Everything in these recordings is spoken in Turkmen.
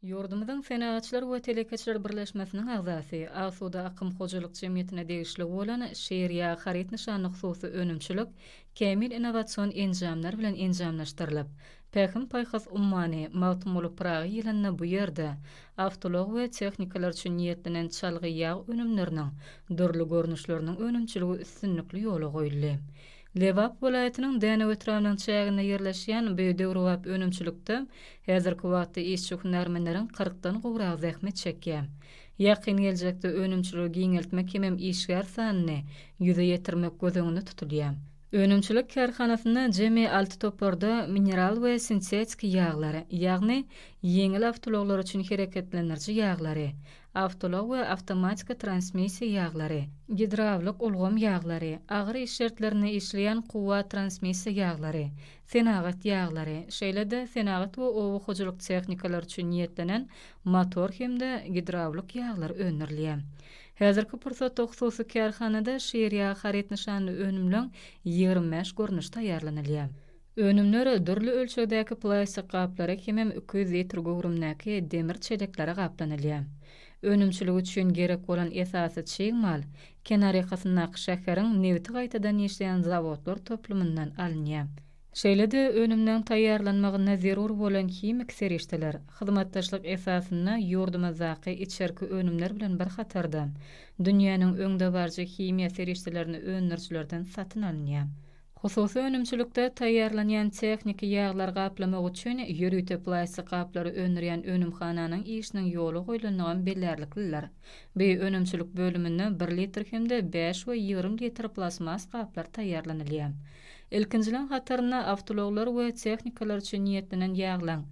Ýurdumyzyň Senagatçylar we telekeçiler birleşmesiniň agzasy, Asuda akym hojalyk jemgyýetine degişli bolan Şir ýag haryt nyşanly hususy önümçilik kämil innowasion enjamlar bilen enjamlaşdyrylyp, Pähim-paýhas ummany Magtymguly Pyragy ýylynda bu ýerde awtoulag we tehnikalar üçin niýetlenen çalgy ýag önümleriniň dürli görnüşleriniň önümçiligi üstünlikli ýola goýuldy. Lebap welaýatynyň Dänew etrabynyň çäginde ýerleşýän bu döwrebap önümçilikde häzirki wagtda işçi-hünärmenleriň kyrkdan gowragy zähmet çekýär. Ýakyn geljekde önümçiligi giňeltmek hemem işgär sanyny ýüze ýetirmek göz öňünde tutulýar. Önümçilik kärhanasynda jemi alty toparda mineral we sintetiki ýaglary, ýagny ýeňil awtoulaglar üçin hereketlendiriji ýaglary, awtoulag we awtomatika transmissiýa ýaglary, gidrawlik ulgam ýaglary, agyr iş şertlerinde işleýän kuwwat transmissiýa ýaglary, senagat ýaglary, şeýle-de senagat we oba hojalyk tehnikalary üçin niýetlenen motor hem-de gidrawlik ýaglary öndürilýär. Häzirki pursatda hususy kärhanada şir ýag haryt nyşanly önümleň 25 görnüşi taýýarlanylýar. Önümler dürli ölçegdäki plastik gaplara hemem 200 litr göwrümdäki demir çeleklere gaplanylýar. Önümçilik üçin gerek bolan esasy çig mal kenarýakasyndaky şäheriň nebiti gaýtadan işleýän zawodlar toplumyndan alynýar. Şeýle-de önümleň taýýarlanmagynda zerur bolan himiki serişdeler, hyzmatdaşlyk esasynda ýurdumyzdaky içerki önümler bilen bir hatarda, dünýäniň öňdebaryjy himiýa serişdelerini öndürijilerden satyn alynýar. Hususy önümçilikde taýýarlanýan tehniki ýaglary gaplamak üçin ýörite plastik gaplary öndürýän önümhananyň işiniň ýola goýlanlygam bellärliklidir. Bu önümçilik bölüminde bir litr hem-de bäş we 20 litr plastmas gaplar taýýarlanylýar. Ilkinjileň hatarynda awtoulaglar we tehnikalar üçin niýetlenen ýaglaň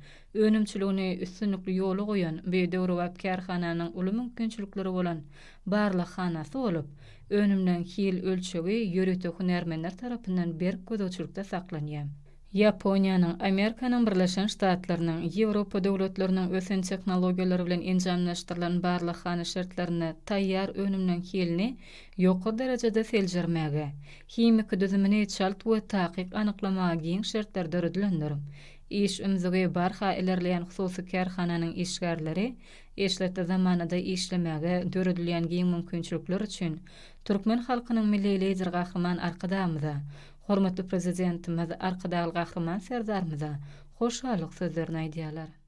önümçiligini üstünlikli ýola goýan bu döwrebap kärhananyň uly mümkinçilikleri bolan barlaghanasy bolup, önümleň hil ölçegi ýörite hünärmenler tarapyndan berk gözegçilikde saklanýar. Ýaponiýanyň, Amerikanyň Birleşen Ştatlarynyň, Ýewropa döwletleriniň ösen tehnologiýalary bilen enjamlaşdyrylan barlaghana şertlerinde taýýar önümleň hilini ýokary derejede seljermäge, himiki düzümini çalt we takyk anyklamaga giň şertler döredilendir. Iş ümzügi barha ilerleýän hususy kärhananyň işgärleri eşretli zamanada işlemäge döredilýän giň mümkinçilikler üçin türkmen halkynyň Milli Lideri Gahryman Arkadagymyza, hormatly Prezidentimiz Arkadagly Gahryman Serdarymyza hoşallyk sözlerini aýdýarlar.